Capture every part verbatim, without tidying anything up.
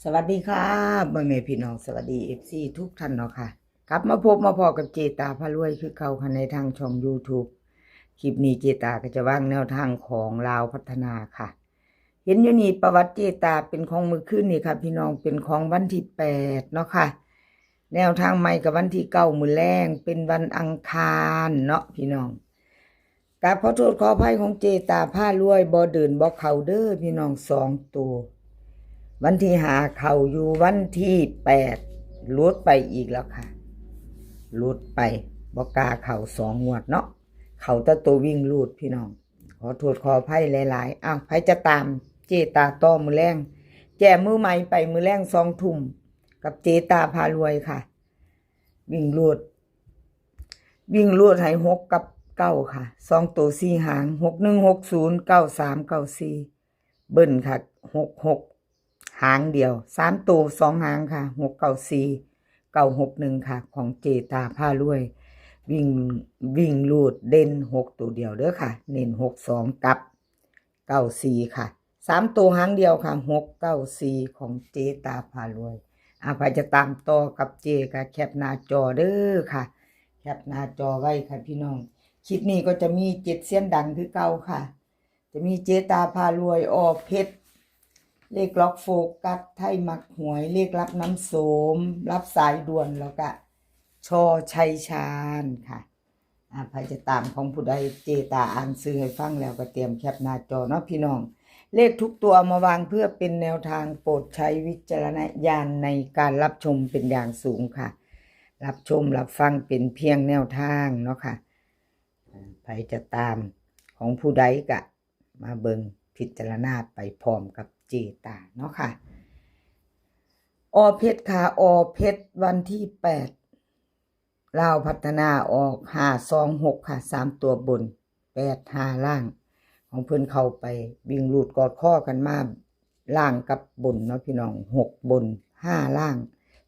สวัสดีค่ะพ่อแม่พี่น้อง สวัสดี เอฟซี ทุกท่านเนาะค่ะ กลับมาพบมาพ้อกับเจตาพารวยคือเก่าค่ะ ในทางช่อง YouTube คลิปนี้เจตาก็จะวางแนวทางของลาวพัฒนาค่ะ เห็นอยู่นี่ประวัติเจตาเป็นของมื้อคืนนี่ค่ะ พี่น้อง เป็นของวันที่แปดเนาะค่ะ แนวทางใหม่กับวันที่เก้ามื้อแลง เป็นวันอังคารเนาะพี่น้อง กราบขอโทษขออภัยของเจตาพารวย บ่เดินบ่เข้าเด้อพี่น้อง สองตัว วันที่ห้าเข้าอยู่ วันที่แปดหลุดไปอีกแล้วค่ะ หลุดไป บ่กล้าเข้าสองงวดเนาะ เข้าแต่ตัววิ่งรูดพี่น้อง ขอโทษขออภัยหลายๆ อ้าว ไผจะตามเจตาต่อมื้อแลง แก้มือใหม่ไปมื้อแลงสองทุ่ม กับเจตาพารวยค่ะ วิ่งรูด วิ่งรูดให้หกกับเก้าค่ะ สองตัวสี่หาง หกหนึ่ง หกศูนย์ เก้าสาม เก้าสี่ เบิ้ลค่ะ หกหก หางเดียว สามตัวสองหางค่ะ หกเก้าสี่ เก้าหกหนึ่ง ค่ะ ของเจตาพารวย วิ่ง วิ่งรูดเด่นหกตัวเดียวเด้อค่ะ เน้นหกสองกับเก้าสี่ค่ะ สามตัวหางเดียวค่ะ หกเก้าสี่ ของเจตาพารวย อ่ะ ไผจะตามต่อกับเจก็แคปหน้าจอเด้อค่ะ แคปหน้าจอไว้ค่ะพี่น้อง คลิปนี้ก็จะมีเจ็ดเซียนดังคือเก่าค่ะ จะมีเจตาพารวย อ.เพชร เลขล็อกโฟกัส ไทยมักหวย เลขลับน้ำโสม รับสายด่วน แล้วก็ ช.ชัยชาญค่ะ อ่ะ ไผจะตามของผู้ใด เจตาอ่านชื่อให้ฟังแล้วก็เตรียมแคปหน้าจอเนาะพี่น้อง เลขทุกตัวมาวางเพื่อเป็นแนวทาง โปรดใช้วิจารณญาณในการรับชมเป็นอย่างสูงค่ะ รับชมรับฟังเป็นเพียงแนวทางเนาะค่ะ อ่า ไผจะตามของผู้ใดก็มาเบิ่งพิจารณาไปพร้อมกับเจตาเนาะค่ะ อ.เพชร ค่ะ อ.เพชร วันที่แปด ลาวพัฒนาออก ห้าสองหก ค่ะ สามตัวบน แปดห้า ล่าง ของเพิ่นเข้าไปวิ่งรูดกอดข้อกันมา ล่างกับบนเนาะพี่น้อง หกบน ห้าล่าง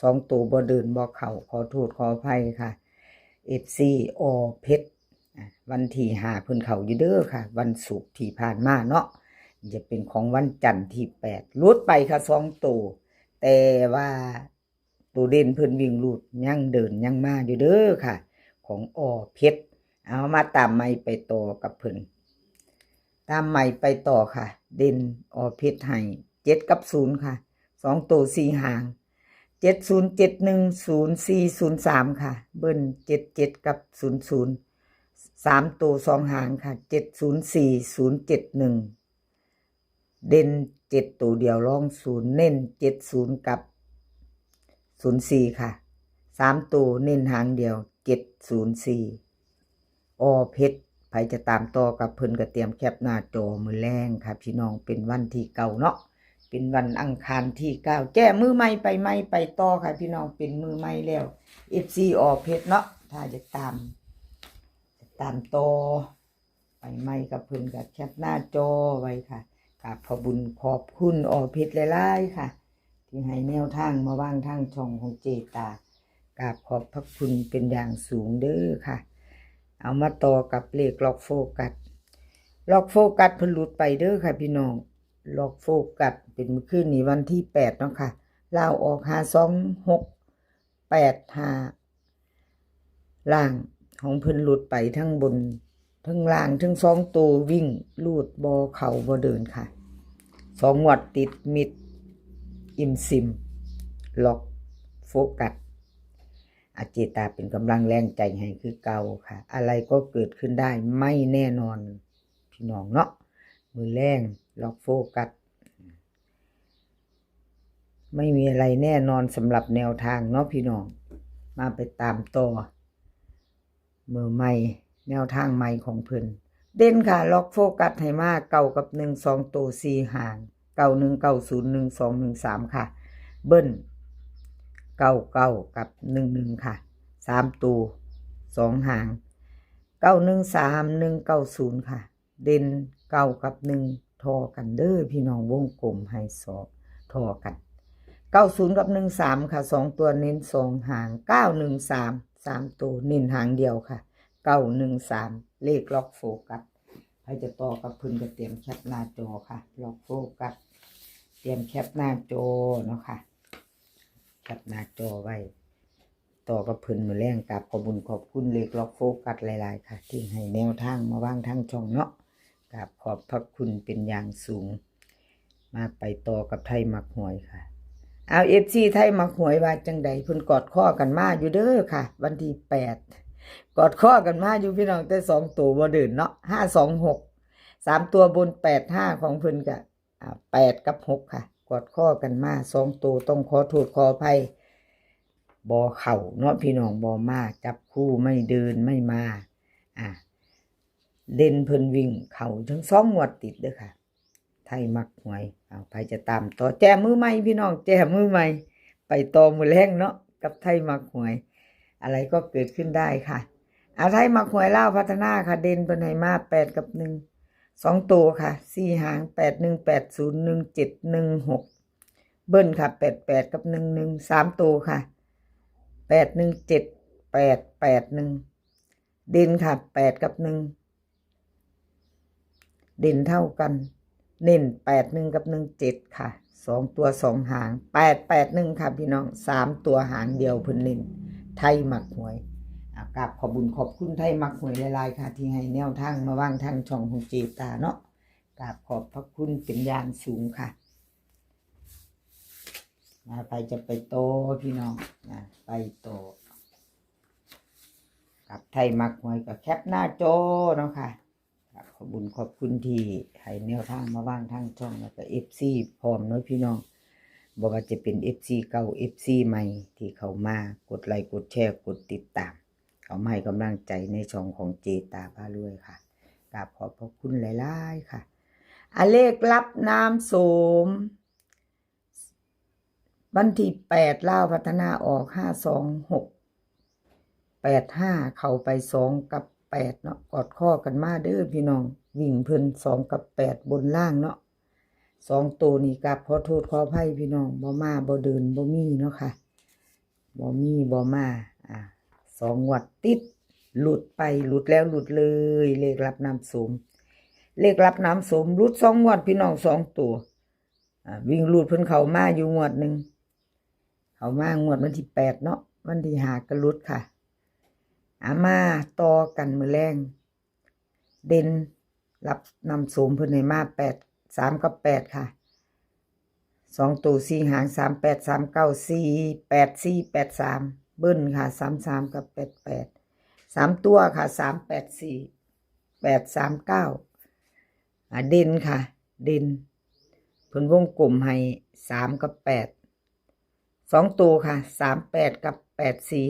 สองตัวบ่เดินบ่เข้า ขอโทษขออภัยค่ะ เอฟซี อ.เพชร อ่ะ วันที่ห้าเพิ่นเข้าอยู่เด้อค่ะ วันศุกร์ที่ผ่านมาเนาะ จะเป็นของวันจันทร์ที่แปด หลุดไปค่ะ สองตัว แต่ว่าตัวเด่นเพิ่นวิ่งรูดยังเดินยังมาอยู่เด้อค่ะ ของ อ.เพชร เอามาตามใหม่ไปต่อกับเพิ่น ตามใหม่ไปต่อค่ะ เด่น อ.เพชร ให้ เจ็ดกับศูนย์ ค่ะ สองตัวสี่หาง เจ็ดศูนย์ เจ็ดหนึ่ง ศูนย์สี่ ศูนย์สาม ค่ะ เบิ้ล เจ็ดเจ็ด กับ ศูนย์ศูนย์ สามตัวสองหางค่ะ เจ็ดศูนย์สี่ ศูนย์เจ็ดหนึ่ง เด่นเจ็ดตัวเดียว รองศูนย์ เน้นเจ็ดศูนย์ กับ ศูนย์สี่ ค่ะ สามตัวเน้นหางเดียว เจ็ดศูนย์สี่ อ.เพชร ไผจะตามต่อกับเพิ่นก็เตรียมแคปหน้าจอมื้อแลงค่ะพี่น้อง เป็นวันที่เก้าเนาะ เป็นวันอังคารที่เก้า แก้มือใหม่ไปใหม่ไปต่อค่ะพี่น้อง เป็นมือใหม่แล้ว เอฟซี อ.เพชร เนาะ ถ้าจะตาม จะตามต่อไปใหม่กับเพิ่นก็แคปหน้าจอไว้ค่ะ กราบขอบบุญขอบคุณ อ.เพชร หลายๆ ค่ะ ที่ให้แนวทางมาวางทางช่องของเจตา กราบขอบพระคุณเป็นอย่างสูงเด้อค่ะ เอามาต่อกับเลขล็อกโฟกัส ล็อกโฟกัสเพิ่นหลุดไปเด้อค่ะพี่น้อง ล็อกโฟกัสเป็นมื้อคืนนี้วันที่แปดเนาะค่ะ ลาวออก ห้าสองหก แปดห้า ล่าง ของเพิ่นหลุดไปทั้งบนทั้งล่างทั้งสองตัววิ่ง รูดบ่เข้าบ่เดินค่ะ สองงวดติดมิดอิ่มซิม ล็อกโฟกัส อาเจตาเป็นกำลังแรงใจให้คือเก่าค่ะ อะไรก็เกิดขึ้นได้ไม่แน่นอน พี่น้องเนาะ มื้อแลง ล็อกโฟกัส ไม่มีอะไรแน่นอนสำหรับแนวทางเนาะพี่น้อง มาไปตามต่อมื้อใหม่ แนวทางใหม่ของเพิ่น เด่นค่ะ ล็อกโฟกัสให้มา เก้ากับหนึ่ง สองตัวสี่หาง เก้าหนึ่ง เก้าศูนย์ หนึ่งสอง หนึ่งสาม ค่ะ เบิ้ล เก้าเก้า กับ หนึ่งหนึ่ง ค่ะ สามตัวสองหาง เก้าหนึ่งสาม หนึ่งเก้าศูนย์ ค่ะ เด่นเก้ากับหนึ่ง ทอกันเด้อพี่น้อง วงกลมให้สอทอกัน เก้าศูนย์ กับ หนึ่งสาม ค่ะ สองตัวเน้นสองหาง เก้าหนึ่งสาม สามตัวเน้นหางเดียวค่ะ เก้าหนึ่งสาม เลขล็อกโฟกัส ไผจะต่อกับเพิ่นก็เตรียมแคปหน้าจอค่ะ ล็อกโฟกัส เตรียมแคปหน้าจอเนาะค่ะ แคปหน้าจอไว้ ต่อกับเพิ่นมื้อแลง กราบขอบบุญขอบคุณเลขล็อกโฟกัสหลายๆค่ะ ที่ให้แนวทางมาวางทางช่องเนาะ กราบขอบพระคุณเป็นอย่างสูง มาไปต่อกับไทยมักหวยค่ะ เอา เอฟซี ไทยมักหวยว่าจังใด เพิ่นกอดข้อกันมาอยู่เด้อค่ะ วันที่แปด กอดข้อกันมาอยู่พี่น้อง แต่สองตัวบ่เดินเนาะ ห้าสองหก สามตัวบน แปดห้า ของเพิ่นกะ อ่า แปดกับหกค่ะ กอดข้อกันมาสองตัว ต้องขอโทษขออภัย บ่เข้าเนาะพี่น้อง บ่มา จับคู่ไม่เดินไม่มา อ่า เด่นเพิ่นวิ่งเข้าทั้งสองงวดติดเด้อค่ะ ไทยมักหวย เอา ไผจะตามต่อ แจ้มือใหม่พี่น้อง แจ้มือใหม่ ไปต่อมื้อแลงเนาะ กับไทยมักหวย อะไรก็เกิดขึ้นได้ค่ะ เอา ไทยมักหวยลาวพัฒนาค่ะ เด่นเพิ่นให้มาแปดกับหนึ่ง สองตัวค่ะ สี่หาง แปดหนึ่ง แปดศูนย์ หนึ่งเจ็ด หนึ่งหก เบิ้ลค่ะ แปดแปด กับ หนึ่งหนึ่ง สามตัวค่ะ แปดหนึ่งเจ็ด แปดแปดหนึ่ง เด่นค่ะ แปดกับหนึ่ง เด่นเท่ากัน เน้นแปดหนึ่งกับหนึ่งเจ็ดค่ะ สองตัวสองหาง แปดแปดหนึ่งค่ะพี่น้อง สามตัวหางเดียวเพิ่นเน้น ไทยมักหวย อ่ะ กราบขอบบุญขอบคุณไทยมักหวยหลายๆค่ะ ที่ให้แนวทางมาวางทางช่องของเจตาเนาะ กราบขอบพระคุณเป็นอย่างสูงค่ะ มา ไปจะไปต่อพี่น้อง อ่ะ ไปต่อ กับไทยมักหวยก็แคปหน้าจอเนาะค่ะ ครับ ขอบบุญขอบคุณที่ให้แนวทางมาวางทางช่อง แล้วก็ เอฟซี พร้อมเนาะพี่น้อง บ่ว่าจะเป็น เอฟซี เก่า เอฟซี ใหม่ ที่เข้ามากดไลค์กดแชร์กดติดตาม เข้ามาให้กำลังใจในช่องของเจตาพารวยค่ะ กราบขอบพระคุณหลายๆค่ะ อ่ะ เลขลับน้ำโสม วันที่แปด ลาวพัฒนาออก ห้าสองหก แปดห้า เข้าไปสองกับแปดเนาะ กอดข้อกันมาเด้อพี่น้อง วิ่งเพิ่นสองกับแปด บนล่างเนาะ สองตัวนี่กราบขอโทษขออภัยพี่น้อง บ่มาบ่เดินบ่มีเนาะค่ะ บ่มีบ่มา อ่า สองงวดติด หลุดไป หลุดแล้วหลุดเลย เลขลับน้ำโสม เลขลับน้ำโสม หลุดสองงวดพี่น้อง สองตัว อ่า วิ่งรูดเพิ่นเข้ามาอยู่งวดหนึ่ง เข้ามางวดวันที่แปดเนาะ วันที่ห้าก็หลุดค่ะ อ่า มาต่อกันมื้อแลง เด่นลับน้ำโสมเพิ่นให้มาแปด สามกับแปดค่ะ สองตัวสี่หาง สามแปด สามเก้า สี่แปด สี่แปดสาม เบิ้ลค่ะ สามสาม กับ แปดแปด สามตัวค่ะ สามแปดสี่ แปดสามเก้า อ่า เด่นค่ะ เด่น เพิ่นวงกลมให้ สามกับแปด สองตัวค่ะ สามแปด กับ แปดสี่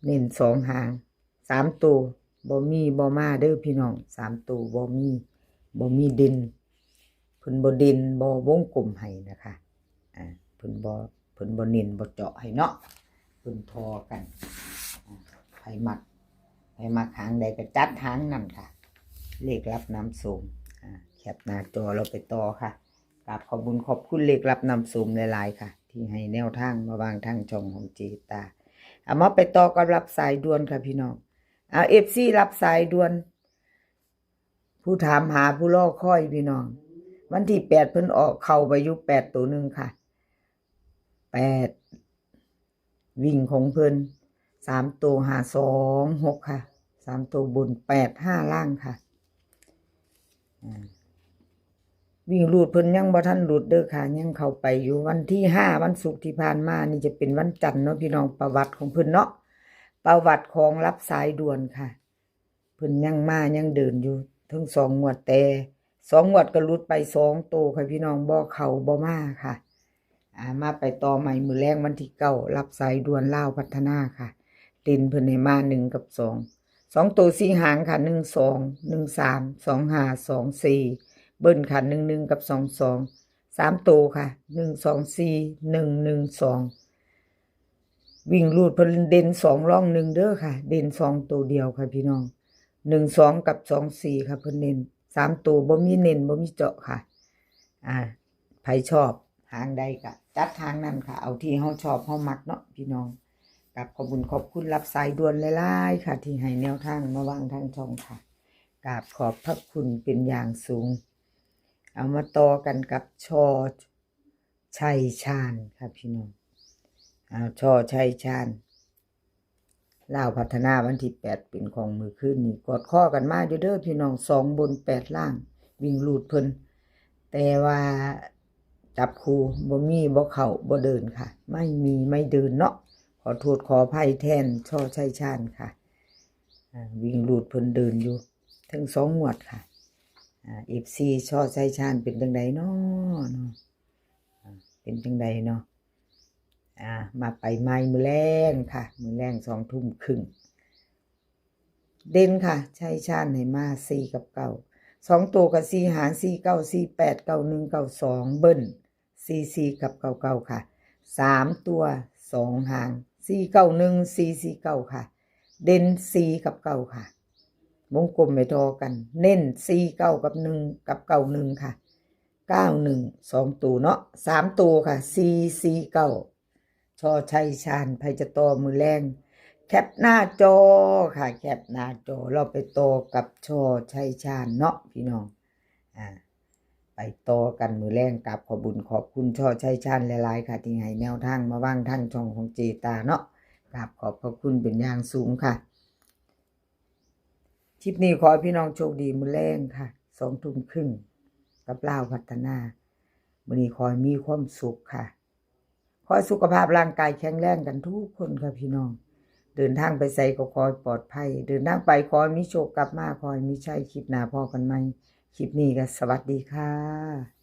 เน้นสองหาง สามตัวบ่มีบ่มาเด้อพี่น้อง สามตัวบ่มี บ่มีเด่น เพิ่นบ่เด่น บ่วงกลมให้นะคะ อ่า เพิ่นบ่ เพิ่นบ่เน้นบ่เจาะให้เนาะ เพิ่นทอกัน อ่า ไผมัก ไผมักหางใดก็จัดหางนั่นค่ะ เลขลับน้ำโสม อ่า แคปหน้าจอเราไปต่อค่ะ กราบขอบบุญขอบคุณเลขลับน้ำโสมหลายๆค่ะ ที่ให้แนวทางมาวางทางช่องของเจตา เอามาไปต่อกับรับสายด่วนค่ะพี่น้อง เอา เอฟซี รับสายด่วน ผู้ถามหาผู้รอคอยพี่น้อง วันที่แปดเพิ่นออกเข้าไปอยู่แปดตัวหนึ่งค่ะ แปด วิ่งของเพิ่น สามตัว ห้าสองหกค่ะ สามตัวบน แปดห้าล่างค่ะ อ่า วิ่งรูดเพิ่นยังบ่ทันหลุดเด้อค่ะ ยังเข้าไปอยู่ วันที่ห้า วันศุกร์ที่ผ่านมา นี่จะเป็นวันจันทร์เนาะพี่น้อง ประวัติของเพิ่นเนาะ ประวัติของรับสายด่วนค่ะ เพิ่นยังมายังเดินอยู่ทั้งสองงวด แต่สองงวดก็หลุดไปสองตัวค่ะพี่น้อง บ่เข้าบ่มาค่ะ อ่า มาไปต่อใหม่มื้อแลงวันที่เก้า รับสายด่วนลาวพัฒนาค่ะ เด่นเพิ่นให้มาหนึ่งกับสอง สองตัวสี่หางค่ะ หนึ่งสอง หนึ่งสาม สองห้า สองสี่ เบิ้ลค่ะ หนึ่งหนึ่ง กับ สองสอง สามตัวค่ะ หนึ่งสองสี่ หนึ่งหนึ่งสอง วิ่งรูดเพิ่นเด่นสองรองหนึ่งเด้อค่ะ เด่นสองตัวเดียวค่ะพี่น้อง หนึ่งสอง กับ สองสี่ ค่ะ เพิ่นเน้น สามตัวบ่มีเน้นบ่มีเจาะค่ะ อ่า ไผชอบหางใดก็จัดหางนั่นค่ะ เอาที่เฮาชอบเฮามักเนาะพี่น้อง กราบขอบบุญขอบคุณรับสายด่วนหลายๆค่ะ ที่ให้แนวทางมาวางทางช่องค่ะ กราบขอบพระคุณเป็นอย่างสูง เอามาต่อกันกับ ช.ชัยชาญ ค่ะพี่น้อง อ่า ช.ชัยชาญ ลาวพัฒนาวันที่แปดเป็นของมื้อคืนนี้ กอดคอกันมาอยู่เด้อพี่น้อง สองบนแปดล่าง วิ่งรูดเพิ่น แต่ว่าจับคู่บ่มี บ่เข้า บ่เดินค่ะ ไม่มีไม่เดินเนาะ ขอโทษขออภัยแทน ช.ชัยชาญ ค่ะ อ่า วิ่งรูดเพิ่นเดินอยู่ ถึงสองงวดค่ะ อ่า เอฟซี ช.ชัยชาญ เป็นจังใดน้อเนาะ อ่า เป็นจังใดเนาะ อ่า มาไปใหม่มื้อแลงค่ะ มื้อแลงสองทุ่มครึ่ง เด่นค่ะ ชัยชาญให้มาสี่กับเก้า สองตัวกับสี่หาง สี่เก้า สี่แปด เก้าหนึ่ง เก้าสอง เบิ้ล สี่สี่ กับ เก้าเก้า ค่ะ สามตัวสองหาง สี่เก้าหนึ่ง สี่สี่เก้า ค่ะ เด่นสี่กับเก้าค่ะ วงกลมไปทอกัน เน้นสี่เก้ากับหนึ่ง กับเก้าหนึ่งค่ะ เก้าหนึ่ง สองตัวเนาะ สามตัวค่ะ สี่สี่เก้า ช.ชัยชาญ ไผจะต่อมื้อแลง แคปหน้าจอค่ะ แคปหน้าจอ เราไปต่อกับ ช.ชัยชาญ เนาะพี่น้อง อ่า ไปต่อกันมื้อแลง กราบขอบบุญขอบคุณ ช.ชัยชาญ หลายๆ ค่ะ ที่ให้แนวทางมาวางทางช่องของเจตาเนาะ กราบขอบพระคุณเป็นอย่างสูงค่ะ คลิปนี้ขอให้พี่น้องโชคดีมื้อแลงค่ะ สองทุ่มครึ่ง กับลาวพัฒนา มื้อนี้ขอให้มีความสุขค่ะ ขอให้สุขภาพร่างกายแข็งแรงกันทุกคนค่ะพี่น้อง เดินทางไปไสก็ขอให้ปลอดภัย เดินทางไปขอให้มีโชค กลับมาขอให้มีชัย คลิปหน้าพ้อกันใหม่ คลิปนี้ก็สวัสดีค่ะ